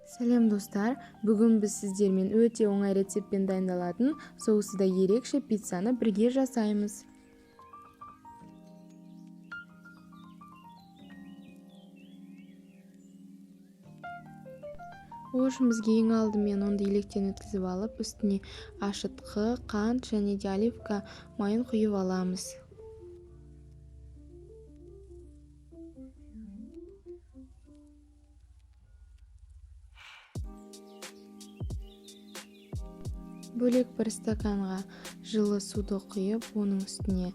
Сәлем, достар! Бүгін біз сіздермен өте оңай рецептпен дайындалатын соусы да ерекше пиццаны бірге жасаймыз. Ол үшін бізге ең алдымен ұнды електен өткізіп алып, үстіне ашытқы, қант және де оливка майын құйып аламыз. Бөлек бір стаканға жылы суды құйып, оның үстіне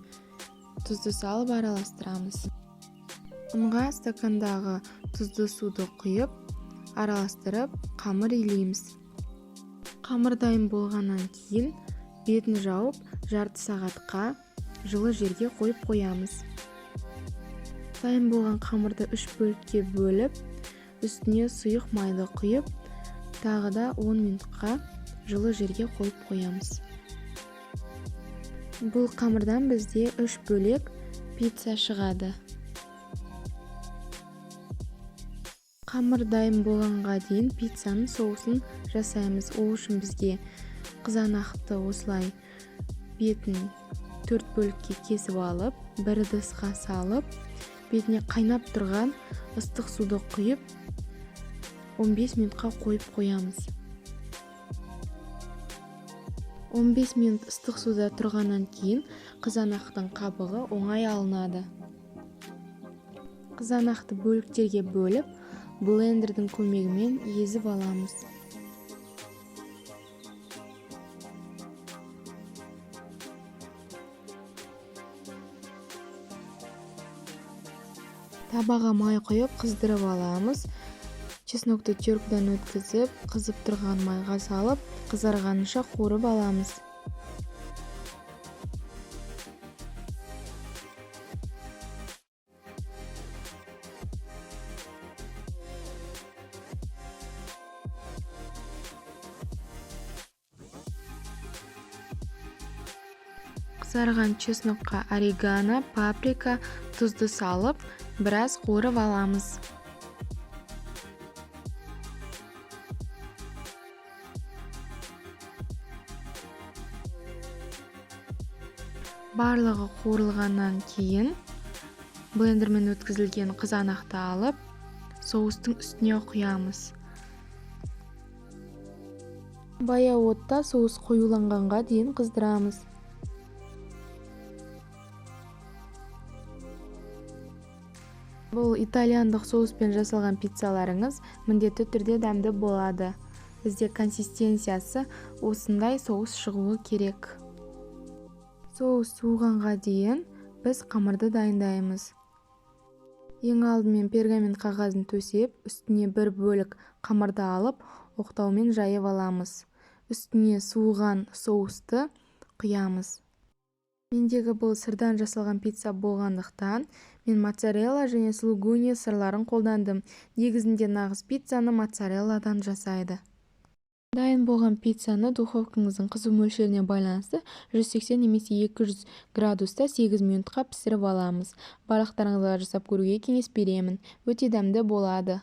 тұзды салып араластырамыз. Ұнға стакандағы тұзды суды құйып, араластырып, қамыр илейміз. Қамыр дайын болғаннан кейін бетін жауып, жарты сағатқа жылы жерге қойып қоямыз. Дайын болған қамырды 3 бөлікке бөліп, үстіне сұйық майды құйып, тағы да 10 минутқа жылы жерге қойып қоямыз. Бұл қамырдан бізде 3 бөлек пицца шығады. Қамыр дайын болғанға дейін пиццаның соусын жасаймыз. Ол үшін бізге қызанақты осылай бетін 4 бөлікке кесіп алып, бір ыдысқа салып, бетіне қайнап тұрған ыстық суды құйып, 15 минутқа қойып қоямыз. 15 минут ыстық суда тұрғаннан кейін қызанақтың қабығы оңай алынады. Қызанақты бөліктерге бөліп, блендердің көмегімен езіп аламыз. Табаға май құйып, қыздырып аламыз. Чеснокты теркадан өткізіп, қызып тұрған майға салып, қызарғанынша қуырып аламыз. Қызарған чеснокқа орегано, паприка, тұзды салып, біраз қуырып аламыз. Барлығы қуырылғаннан кейін блендермен өткізілген қызанақты алып, соустың үстіне құямыз. Баяу отта соус қоюланғанға дейін қыздырамыз. Бұл итальяндық соуспен жасалған пиццаларыңыз міндетті түрде дәмді болады. Бізде консистенциясы осындай соус шығуы керек. Соус суығанға дейін біз қамырды дайындаймыз. Ең алдымен пергамент қағазын төсеп, үстіне бір бөлік қамырды алып, оқтаумен жайып аламыз. Үстіне суыған соусты құямыз. Мендегі бұл сырдан жасалған пицца болғандықтан, мен моцарелла және сулугуни сырларын қолдандым. Негізінде нағыз пиццаны моцарелладан жасайды. Дайын болған пиццаны духовкаңыздың қызу мөлшеріне байланысты 180 немесе 200 градуста 8 минутқа пісіріп аламыз. Барлықтарыңызға жасап көруге кеңес беремін. Өте дәмді болады.